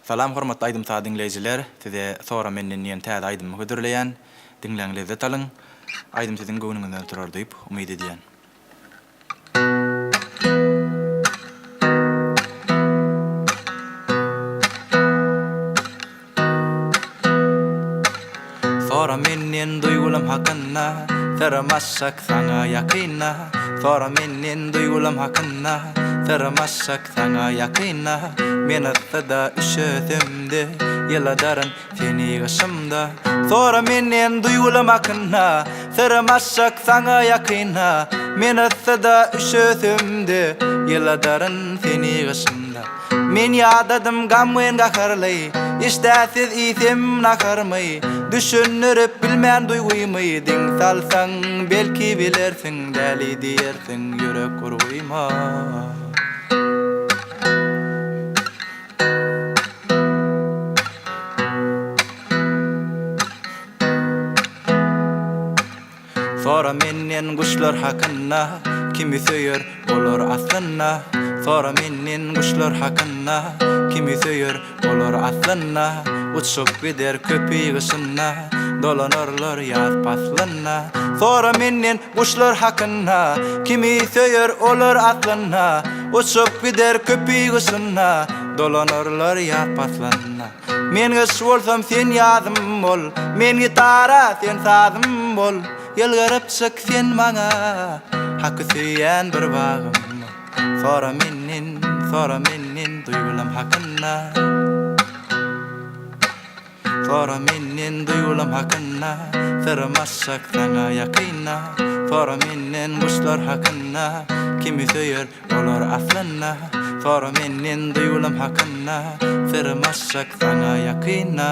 Salam hormatly aýdym-saz diňleýjiler, size Sora menden diýen täze aýdymy hödürleýän. Diňläň lezzet alyň. Aýdym siziň göwnüňizden turar diýip umyt edýän. Sora menden duýgulam hakynda, Syrym açjak saňa ýakynda. Sora menden duýgulam hakynda, Syrym açjak saňa ýakynda. Men yssyda üşesem-de, Ýyladaryn seni gyşymda. Sora menden duýgulam hakynda, Syrym açjak saňa ýakynda. Men yssyda üşesem-de, Ýyladaryn seni gyşymda. Men ýadadym gamgyn gaharly, Işdäsiz iýsem naharymy, Düşündirip bilmän duýgymy, Diň salsaň, belki bilersiň, Däli diýersiň ýürek urgyma. Sora menden guşlar hakynda, Kimi söýer olar aslynda? Sora menden guşlar hakynda, Kimi söýer olar aslynda? Uçup gider köpi gyşynda, Dolanarlar ýaz paslynda. Sora menden guşlar hakynda, Kimi söýer olar aslynda? Uçup gider köpi gyşynda, Dolanarlar ýaz paslynda. Men gyş bolsam sen ýazym bol Men gitara sen sazym bol Ýylgyryp çyk sen maňa Haky söýýän bir bagym Sora menden sora menden Duýgulam hakynda Sora menden duýgulam hakynda Syrym açjak saňa ýakynda Sora menden guşlar hakynda Kimi söýer Olar aslynda Sora menden duýgulam hakynda Syrym açjak saňa ýakynda.